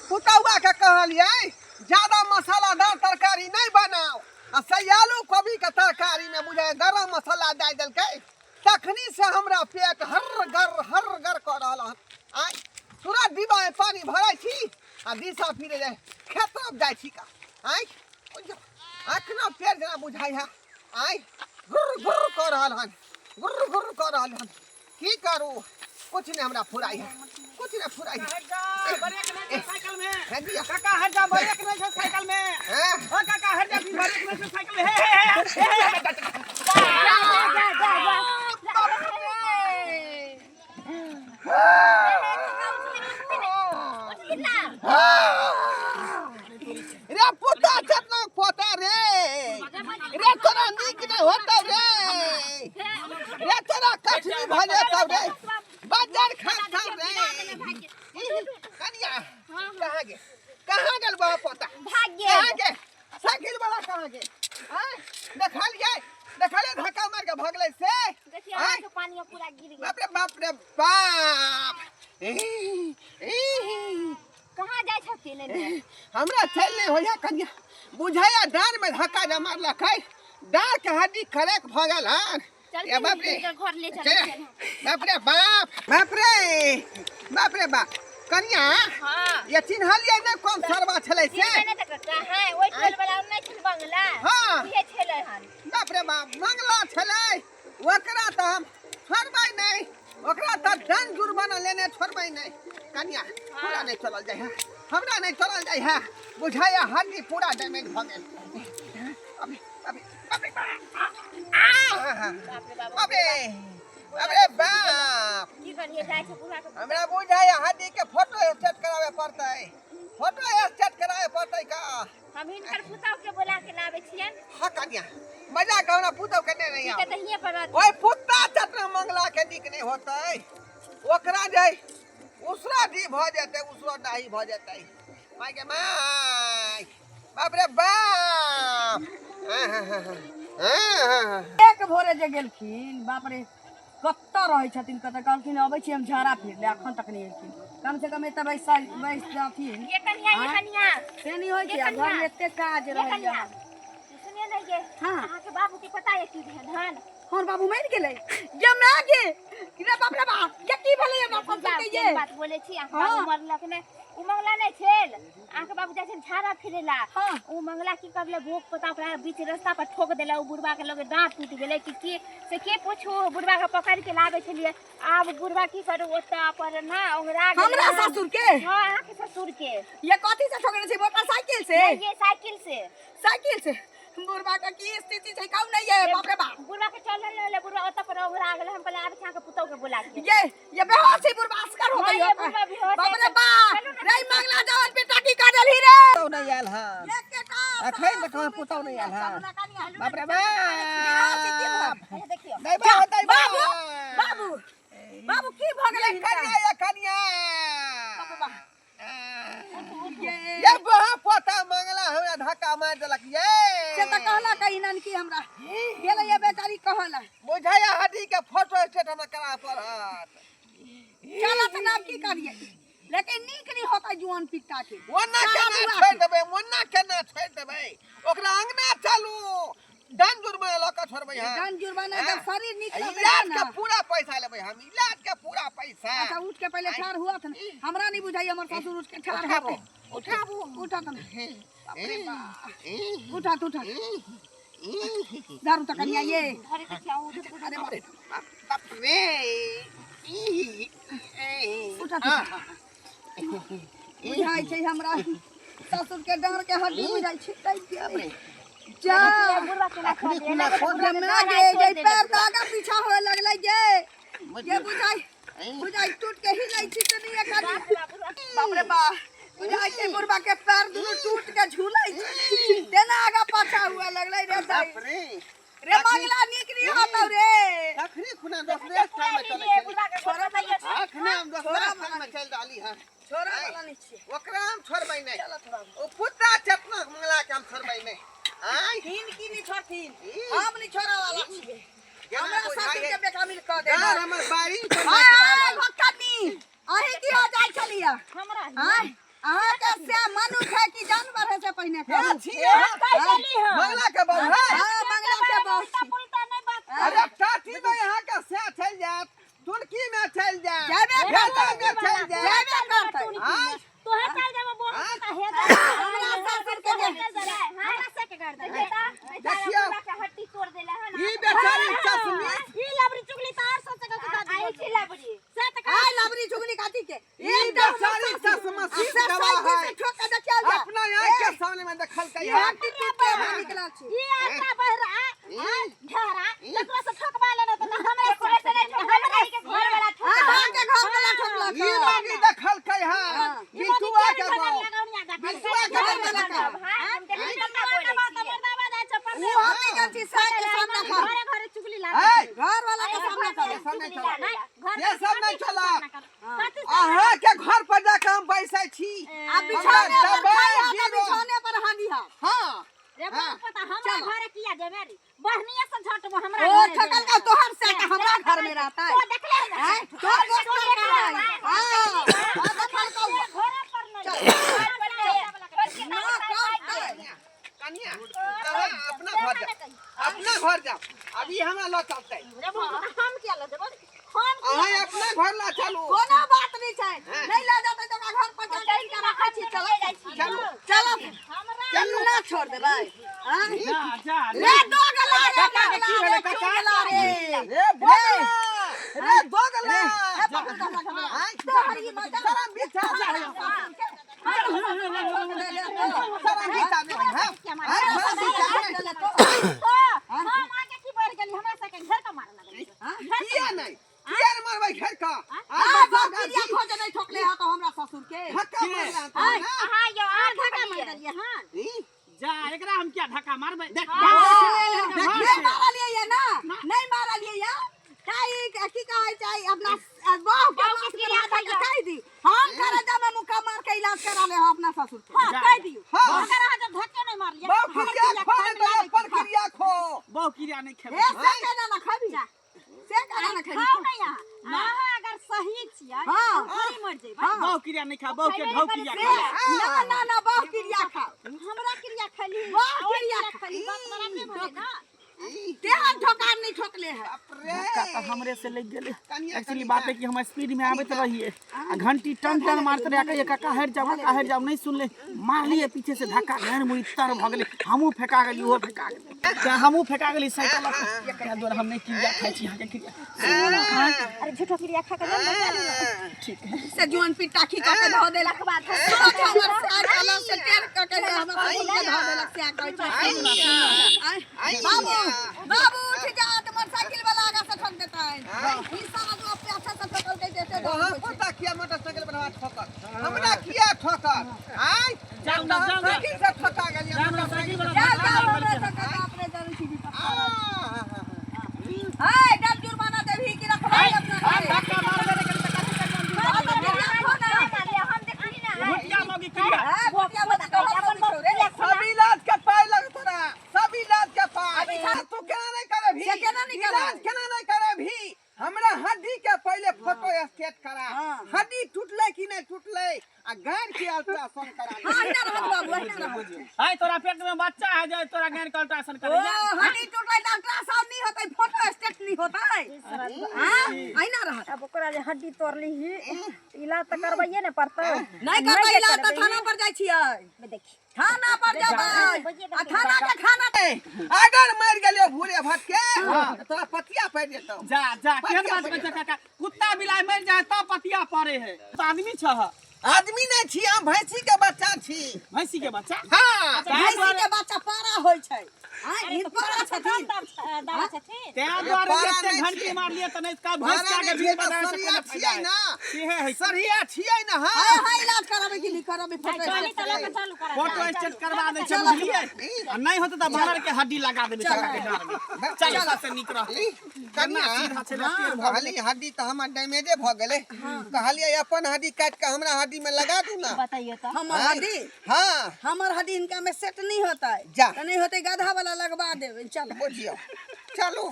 पुतौआ के कहलियै ज्यादा मसालादार तरकारी नहि बनाओ आ सयालू कोबी के तरकारी में बुझाय गरम मसाला दए देलकै। तखनी से हमरा पेट हर गर हर गर कऽ रहल हन। आय तुरंत डिब्बा में पानी भरै छी आ दिशा फिरे जाय खेत तरफ जाइ छी का। आय अखनो पेट जेना बुझाइ है। आय गुर्र गुर्र कऽ रहल हन, गुर्र गुर्र कऽ रहल हन। की करू, कुछ नहीं हमरा फुराई है, कुछ नहीं फुराई है। हट जा, ब्रेक नहीं छै साइकिल में। है दिया। काका हट जा, ब्रेक नहीं छै साइकिल में। हैं? ओ काका हट जा, ब्रेक नहीं छै साइकिल में। हे, हे, हे, हे, हे, हे। जा, जा, जा, जा। रे पुता चटना पोता रे, रे तोरा नीक नहीं होता रे, रे तोरा कठनी भऽ जेतौ रे, बजर खाता रे। कनिया कहाँ गेल, कहाँ गेल बा पोता? भाग गेल। कहाँ गेल साइकिल वाला, कहाँ गेल? आँय देखलियै, देखलियै धक्का मार के भगलै से। देखियौ अहाँके पानी पूरा गिर गेल। बाप रे बाप रे बाप। ई, ई, कहाँ जाइ छथिन एने? हमरा चलि नहि होइया कनिया, बुझाइया डाँड़ में धक्का जे मारलकै, डाँड़ के हड्डी क्रैक भऽ गेल हन। चल ए बाप रे। हिनकर घर ले चलै चल। छियनि। बाप रे बाप, बाप रे बाप रे बाप। कनिया हाँ। ये चिन्हलियै ने कोन सरवा छलै से? चिन्हबै नहि तऽ कक्का, हाँ, ओहि टोल वाला नहि छल बंगला। हाँ। उहे छलै हन। बाप रे बाप, मंगला छलै ओकरा तऽ हम छोड़बै नहि, ओकरा तऽ दंड जुर्माना लेने छोड़बै नहि। कनिया पूरा नहि चलल जाइ है, हमरा नहि चलल जाइ है, बुझाइया हड्डी पूरा डैमेज भऽ गेल। अभी अभी अभी बाप रे बाप। बाप रे बाप रे बाप। की करियै, जाइ छै बुढ़ा के। हमरा बुझाइया हड्डी के फोटो स्टेट कराबे पड़तै, फोटो स्टेट कराबे पड़तै का। हम हिनकर पुतहु के बोला के लाबै छियनि। हाँ कनिया, मजा के हमरा पुतहु के नहि ठीक है, तऽ हिये पर रहत। ओहि पुत्ता चटना मंगला के नीक नहि होतै, ओकरा जे उसरा डी भऽ जेतै, उसरो डाही भऽ जेतै। माय गे my, बाप रे बाप। एक भोरे जे गेलखिन, बाप रे कतऽ रहै छथिन कतऽ। कहलखिन अबै छी हम झाड़ा फिर ले, अखन तक नहि एलखिन। कम से कम एतऽ बैस बैस जाथिन। ये कनिया, ये कनिया। से नहि होइ छै, ये आब कनिया। घरमे एते काज ये रहैया। कनिया, सुनियो ने ये। हाँ। अहाँके बाबू के पता ये की भेल हन? हमर बाबू मरि गेलै। ये माय गे, रे बाप रे बाप, ये की भेलै हमरा ससुर के? ये केहन बात बोलै छी अहाँ? हाँ। बाबू मरलक नहि, ओ मंगला नहि छेल। अहाँके बाबू जाइ छल झाड़ा फिरेला। हाँ। ओ मंगला की करले, भोग पता ओकरा बीच रास्ता पर ठोक देला। ओ बुढ़बा के लगे दाँत टूटि गेलै कि की से के पूछू। बुढ़बा के पकड़ के लाबै छलियै, आब बुढ़बा की करू, ओतऽ पर ना ओंघरा गेलै। हमरा ससुर के? हाँ, अहाँके ससुर के। ये कथी से ठोकने छै? मोटरसाइकिल से? नहीं, ये साइकिल से। साइकिल से? बुढ़बा के की स्थिति छै कहू नहीं ये? बाप रे बाप। बुढ़बा के चलल रहलै, बुढ़बा ओतऽ पर ओंघरा गेलै। हम कहलियै आबै छी अहाँके पुतहु के बोला के। ये बेहोश छै बुढ़बा, असगर हो हाँ, गई ये हो। बुढ़बा बेहोश बाप रे है। बाप। चलू ना। रे मंगला जवन बेटा की काटल ही रे। पुतहु नहि आयल हन एक के का अखन तक हमर पुतहु नहि आयल हन। चलू ना कनिया। बाप रे बाप। अच्छा देखियौ। दैबा हो दैबा। बाबू, बाबू, बाबू, की भऽ गेलै ये हिनका? कनिया, ये कनिया। बाप रे बाप। ये ये बहा पोता मंगला हमरा धक्का मारि देलक ये। से तऽ कहलक ई ननकी हमरा गेलै ये बेचारी कहला। बुझाइया हड्डी के फोटो स्टेट हमरा कराबऽ पड़त। चलत ना, आब की करियै, लेकिन नीक नहीं होता जुआन पिट्टा के। ओना सारा केना बुआ छोड़ि के। देबै, ओना केना छोड़ि देबै ओकरा? अंगना चलू, दंड जुर्माना लऽ कऽ छोड़बै हम। दंड जुर्माना हाँ। जब शरीर नीक रहतै इलाज तब के ना। पूरा पैसा लेबै हम, इलाज के पूरा पैसा। अच्छा उठ के पहले ठाढ़ हुआ था, हमरा नहीं बुझाई हमर ससुर उठ के ठाढ़ उठाबू, होते। उठाबू। उठा त बाप रे बाप, उठा त उठा दारू त कनिया ये। धरे के छियै, उठू, उठू। अरे बाप रे। बाप रे। उठा त बुझाइ छै हमरा ससुर के डाँड़ के हड्डी बुझाइ छै तै जा। बुढ़बा केना अखनी खा खुना लिअ? खोल रे माय गे, ये पैर तऽ आगा पीछा होए लगलै गे। ये बुझाइ बुझाइ टूट के हिलै छी तऽ नहीं एखन। बाप रे बाप, बुझाइ छै बुढ़बा के पैर दुनू टूट के झूलै छै तेना आगा पाछा हुए लगलै रे दाई। बाप रे। रे मंगला नीक नहीं होतौ रे। अखनी खुना दोसरे स्थान में चलै छलै। बुढ़बा के छोड़ा वाला। अखने हम दोसरे छोड़ा स्थान में चलि रहली हन। छोड़ा वाला नहीं छियै। ओकरा हम छोड़बै नहि। चलत बाबू। ओ पुत्ता चटना मंगला के हम छोड़बै नहि। आँय हिन की नहीं छोड़थिन, ई। हम नहीं छोड़े वाला छियै। जेना हमरा बुझाइ ससुर के बेकामिल कऽ यार देना। हमर बाड़ी पर आय भक्कनी, अहीं की हो जाइ छलियै? हमरा आय। अहाँ के से मनुष्य है कि जानवर है से पहिने हे कहू। छी अहाँ। कहि देली हन। मंगला के बहू है। हाँ, मंगला के बहू उल्टा छी। पुल्टा नहीं बात कर। अरे टाटी में यहाँ का से चल जात तुर्की में चल जात जाबे भेला करतै। में चल जात जाबे करतै। आय तोहे चल जाबो बोल आय। त हे जा हमरा ससुर के जे- हमरा से के कर दे देखियौ। के हड्डी तोड़ देले हन ई बेचारी चश्मिश ई लबरी चुगली तार सोचे के दादी आई छी लबरी से त आय लबरी चुगली काटी के ई बेचारी चश्मशीश से गवाह साइकिल है से ठोक के देखियल जा। अपना आँख के सामने में देखल के ई हड्डी टूट के बाहर निकलल छी। ई आटा बहरा ढहरा तकरा से ठोकवा लेना त हमरा से नहीं हमरा के घर वाला हाँ, अहाँ के घर वाला ठोकलक। ई लगी देखल के है बिटुआ के बहू बिटुआ के घर वाला का। ऊ हम निकल छी साइकिल के सामना कर। घरे घरे चुगली ए घर वाला के सामना कर। सब नहीं चला ये सब नहीं चला अहाँ के घर पर जाके हम बैसै छी आ बिछौने पर दबाइ खाइ हा त दियौ। बिछौने पर हानि हा। हाँ रे बाप पता हमरा घरे किया जेबे रे बढ़निया से झटबो हमरा ओ घरे ठकल का तोहर से का हमरा घर में रहता है। तो देखले ना हैं? तोहर दोस्त कर रहा है। हाँ, हाँ, देखल का हुआ। घरे पर नहीं घर पर नहीं ना, कर, कर। कनिया अहाँ अपना घर जाओ अपना घर जाओ अभी हमरा लऽ चलतै रे बाप हम किया ल जेबो हम अहाँ अपना घर लऽ चलू कोनो बात नहीं छै। नहीं लऽ जेतै तऽ ओकरा घर पर जाके हिनका राखै छी। चलो चलू चलो हमरा चलू ना छोड़ देबै। हाँ? जा जा रे दोगला रे काका के की दोगला भेलै रे काका? चुगला रे। रे बोगला रे दोगला हे पकड़ के हमरा घर। आँय, तोहर ई मजा शरम बिछा शरम बिछा दे हैं आँय, शरम बिछा दे। तो हम आगे की बढ़ गेली हमरा से के घर का मारे लगल किया नहीं किया नहीं मारबै घर का आ बकरिया खोज नहीं ठोकले हा तो हमरा ससुर के धक्का मारला तो ना हां यो आ धक्का मार देलिए हां ई, जा एकरा हम क्या धक्का मारबै देख नहीं मारलिए ये ना नहीं मारलिए ये काई की कहै छै अपना बाह के मास के हाथ के कहि दी हम करे जब मुक्का मार के इलाज करा ले अपना ससुर के हां कह दियो हाँ। अगर अहाँ जब धक्के नहीं मारलिए बहु क्रिया खो नहीं तो अपन क्रिया खो बहु क्रिया नहीं खेबै ए से केना ना खाबी से केना ना खाबी खाओ नहीं अहाँ अहाँ अगर सही छियै हाँ। हम थोड़ी मर जेबै हाँ। बहु क्रिया नहीं खा बहु के ढौ क्रिया से खा ना ना ना बाह क्रिया खाओ हमरा क्रिया खैली वाह, क्रिया खैली बात बराबर भेलै ना तेहन ठोकार नहीं ठोकले है बाप रे धक्का तऽ हमरे से लग गेलै कनिया, एक्चुअली कनिया। बात है कि हम स्पीड में आबैत रहिए आ घंटी टन टन मारते रहे कहिए काका हट जाओ काका हट जाओ नहीं सुनले मारलिए पीछे से धक्का घेर मुड़ी तर भऽ गेलै हमहूँ फेंका गेली ओहो फेंका गेलै तें हमहूँ फेंका गेली साइकिल तें दुआरे हम नहीं क्रिया खाइ छी अहाँके क्रिया अरे झूठो क्रिया खा के जान बचा ली ना। ठीक है से जुअन पिट्टा खी के धो देलक बात सोच हमर सार कलर से टेर क के हमर ससुर के धो देलक से कहै छै आय, बाबू बाबू उठ जा त मोटरसाइकिल वाला आगा से ठोक देतै ई सारा जो अपने अच्छा से ठोकल के देते वहाँ पता किया मोटरसाइकिल बनवा ठोकर हमरा किया ठोकर आय जाउ ना, जाउ ना। साइकिल से ठोका गेलियै जाउ ना, साइकिल वाला जा धक्का जा मारलकै। हमरा से कह अपने जरूर छी आ, हाय डब जुर्माना देबही कि रखबै अपना हम धक्का मारबे नहि करी तऽ कथी करियौ? हाँ, तऽ क्रिया खो ना। मारलिए हम देखली ना भुटिया मौगी क्रिया हाय, भुटिया मौगी तोहर अपन रे। सब इलाज के पाय लग तोरा सब इलाज के पाय तू केना नहीं करे भी से केना नहि करबै? इलाज केना नहीं करे भी हमरा हड्डी के पहले फोटो स्टेट करा हाँ। हड्डी टूटले कि नहीं टूटले आ गाड़ के अल्ट्रासाउंड करा ले। हाँ, अहिना रहत बाबू, अहिना रहत। हाय तोरा पेट में बच्चा है जाए तोरा गान के अल्ट्रासाउंड ओ, करे जा। हड्डी टूटलै तऽ अल्ट्रासाउंड नहि होतै, फोटो स्टेट नहि होतै। हाँ, अहिना रहत। अब ओकरा जे हड्डी तोड़ली ही इलाज तऽ करबैये ने पड़तौ नहि करबै इलाज तऽ थाना पर जाइ छियै। देखी थाना पर जेबै। आ थाना के खाना अगर मर गेलियो भूरे भटके तऽ तोरा पतिया पड़ि जेतौ जा जा केहन बात कहै छै काका कुत्ता बिलाइ मरि जाए तब पतिया पड़े है तो आदमी छह आदमी नहीं छी हम भैंसी के बच्चा छी भैंसी के बच्चा हाँ भैंसी के बच्चा पारा होइ छै। आँय, ई पारा छथिन। दादा छथिन तें दुआरे पारा एते नहि घंटी छियै। मारलिए तऽ नहि का भैंस के पारा आगे नहि भीड़ छियै तऽ बनावे से सरिया कोनो फायदा छियै है ना सेहे है सरिया छियै ना हाय, हाँ हाय, इलाज कराबै के लिए कराबै फोटो चली स्टेट तऽ लऽ के चलू करा फोटो स्टेट करवा दै छै बुझलियै आ नहि होतै तऽ बानर के हड्डी लगा देबै चका के डाँड़ में चल सबसे नीक रह कनिया सीधा छै टेढ़ भऽ कहली हड्डी तऽ हमर डैमेजे भऽ गेलै कहलियै अपन हड्डी काटि कऽ हमरा हड्डी में लगा दू ना बताइए तऽ हमर हड्डी हाँ हमर हड्डी इनका में सेट नहीं होता है जा। तो नहीं होते गधा वाला लगवा देबै चल बुझियौ चलू